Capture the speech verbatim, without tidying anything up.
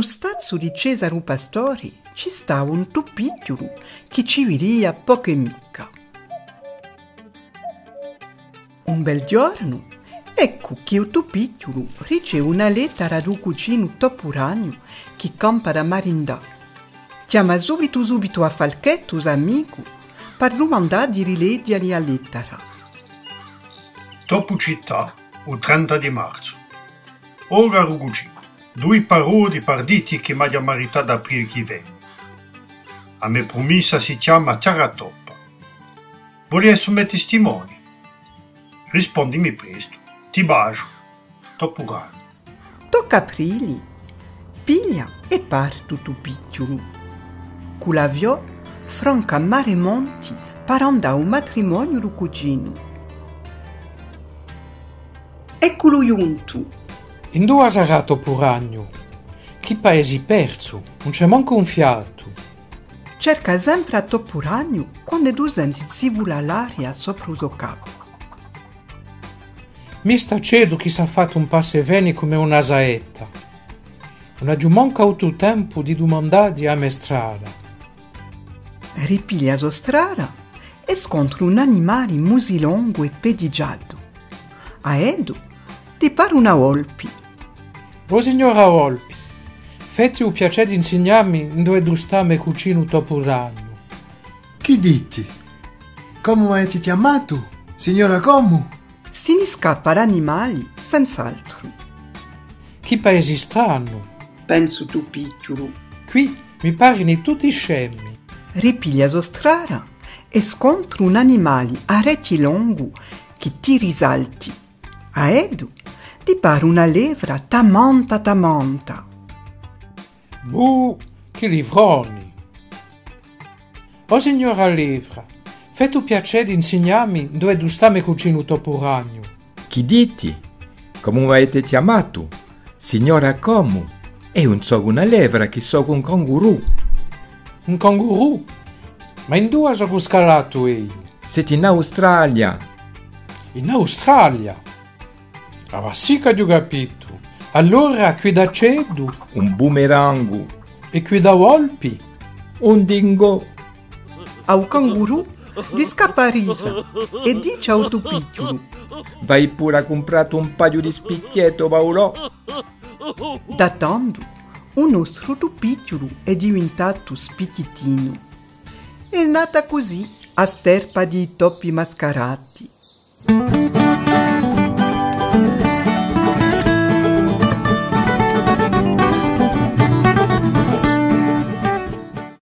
U stazzu di Cesaru Pastori ci stava un tupichjulu chì ci vidia pocu è micca. Un bel ghjornu, eccu chì u tupichjulu riceve una lettara da u cuginu Topu Ragnu chì campa da marindà. Chjama subitu subitu à Falchettu, u so amicu, par dumandà di rileghjali a lettara. Topu Città, u trenta di marzu. O caru cuginu, dui paroli par ditti chì m'aghju à marità d'aprile chì veni. A me prumissa si chjama Chjara Toppa. Vulistu mè testimoni? Rispondimi prestu. Ti basgiu. Topu Ragnu. Tocca à Aprile, piglia è parte u tupichjulu. Cù l'avviò franca mare è monti par andà à u matrimoniu di u cuginu. Ecculu ghjuntu. Induva sarà Topu Ragnu? Chì paesi persu, ùn ci hè mancu un fiatu. Cerca sempre à Topu Ragnu quand'eddu senti zivulà l'aria sopra u so capu. Mì st'aceddu chì s'hà fattu un passa è veni cum'è una saetta. Ùn aghju mancu avutu tempu di dumandà di a me strada. Ripiglia a so strada è scontra un animali musilongu è pedighjatu. À eddu li pari una volpi. O signora Volpi, feti u piacè d'insignammi induveddu stà me cuginu Topu Ragnu. Chì diti? Comu m'aveti chjamatu? Signora comu? Si ni scappa l'animali senz'altru. Chì paesi stranu! Pensa u tupichjulu. Quì mi parini tutti scemi. Ripiglia a so strada è scontra un animali à rechji longu chì tira i salti. À eddu li pari una levra tamanta tamanta. Buh, chì livroni! O signora levra, feti u piacè d'insignammi induveddu stà me cuginu Topu Ragnu. Chì diti? Comu m'aveti chjamatu? Signora comu? Eiu ùn socu una levra, chì socu un cangurù. Un cangurù? Ma induva socu scalatu eiu? Seti in Australia. In Australia? Ah, ma sì ch'aghju capitu. Allora, quiddu aceddu? Un bumerangu. È quidda volpi? Un dingo. À u cangurù li scappa a risa è dici à u tupichjulu: Vai puru à cumprati un paghju di spichjetti, o Paulò. Da tandu, u nostru tupichjulu hè diventatu spichjittinu. Hè nata cusì a sterpa di i topi mascarati.